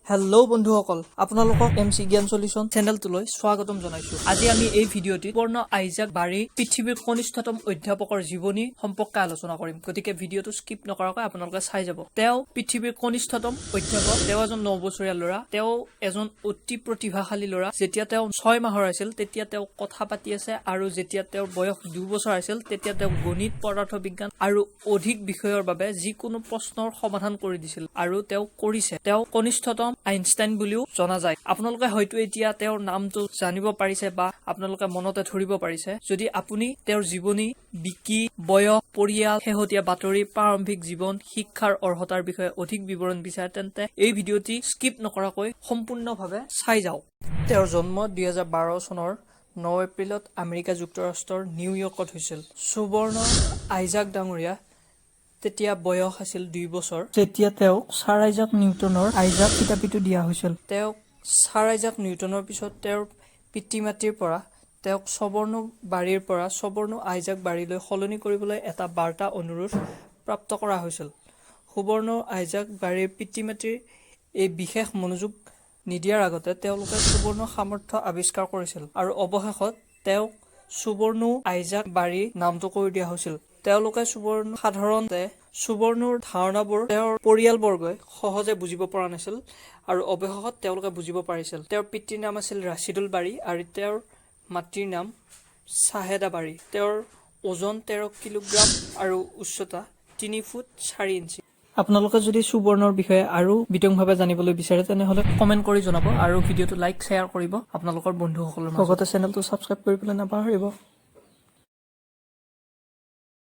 Hello' বন্ধুসকল, আপোনালোকক M C জ্ঞান চলিউশ্যন চেনেলটোলৈ স্বাগতম জনাইছো। আজি আমি এই ভিডিঅ'টিত সুবৰ্ণ আইজাক বাৰী, পৃথিৱীৰ কনিষ্ঠতম অধ্যাপকৰ জীৱনী সম্পৰ্কে আলোচনা কৰিম। গতিকে ভিডিঅ'টো স্কিপ নকৰাকৈ আপোনালোকে চাই যাব। তেওঁ পৃথিৱীৰ কনিষ্ঠতম অধ্যাপক। তেওঁ এজন 9 বছৰীয়া ল'ৰা। তেওঁ এজন অতি প্ৰতিভাশালী ল'ৰা। যেতিয়া তেওঁ 6 মাহৰ আছিল, তেতিয়া তেওঁ কথা পাতি আছে আৰু যেতিয়া তেওঁৰ বয়স 2 বছৰ আছিল, তেতিয়া তেওঁ গণিত, পদাৰ্থ বিজ্ঞান আৰু অধিক বিষয়ৰ বাবে যিকোনো প্ৰশ্নৰ সমাধান কৰি দিছিল আৰু তেওঁ কৰিছে। তেওঁ কনিষ্ঠতম আইনষ্টাইন বুলিও জনা যায়। আপোনালোকে হয়তো এতিয়া তেওঁৰ নামটো জানিব পাৰিছে বা আপোনালোকে মনতে ধৰিব পাৰিছে। যদি আপুনি তেওঁৰ জীৱনী, বিকি, বয়স, পৰিয়াল, শেহতীয়া বাতৰি, প্ৰাৰম্ভিক জীৱন, শিক্ষাৰ অৰ্হতাৰ বিষয়ে অধিক বিৱৰণ বিচাৰে, তেন্তে এই ভিডিঅ'টি স্কিপ নকৰাকৈ সম্পূৰ্ণভাৱে চাই যাওক। তেওঁৰ জন্ম 2012 চনৰ 9 এপ্ৰিলত আমেৰিকা যুক্তৰাষ্ট্ৰৰ নিউয়ৰ্কত হৈছিল। সুবৰ্ণ আইজাক ডাঙৰীয়া তেতিয়া বয়স আছিল 2 বছৰ, যেতিয়া তেওঁক ছাৰ আইজাক নিউটনৰ আইজাক খিতাপিটো দিয়া হৈছিল। তেওঁক ছাৰ আইজাক নিউটনৰ পিছত তেওঁৰ পিতৃ মাতৃৰ পৰা তেওঁক চবৰ্ণ বাৰীৰ পৰা চবৰ্ণ আইজাক বাৰীলৈ সলনি কৰিবলৈ এটা বাৰ্তা অনুৰোধ প্ৰাপ্ত কৰা হৈছিল। সুবৰ্ণ আইজাক বাৰীৰ পিতৃ মাতৃৰ এই বিশেষ মনোযোগ নিদিয়াৰ আগতে তেওঁলোকে সুবৰ্ণ সামৰ্থ্য আৱিষ্কাৰ কৰিছিল আৰু অৱশেষত তেওঁক সুবৰ্ণ আইজাক বাৰী নামটো কৰি দিয়া হৈছিল। তেওঁলোকে সুবৰ্ণ সাধাৰণতে সুবৰ্ণৰ ধাৰণাবোৰ তেওঁৰ পৰিয়ালবৰ্গই সহজে বুজিব পৰা নাছিল আৰু অৱশেষত তেওঁলোকে বুজিব পাৰিছিল। তেওঁৰ পিতৃৰ নাম আছিল ৰাছিদুল বাৰী আৰু তেওঁৰ মাতৃৰ নাম চাহেদা বাৰী। তেওঁৰ ওজন 13 কিলোগ্ৰাম আৰু উচ্চতা 3 ফুট 4 ইঞ্চি। আপোনালোকে যদি সুবৰ্ণৰ বিষয়ে আৰু বিতংভাৱে জানিবলৈ বিচাৰে, তেনেহ'লে কমেণ্ট কৰি জনাব আৰু ভিডিঅ'টো লাইক, শ্বেয়াৰ কৰিব আপোনালোকৰ বন্ধুসকলৰ মাজত। লগতে চেনেলটো ছাবস্ক্ৰাইব কৰিবলৈ নাপাহৰিব।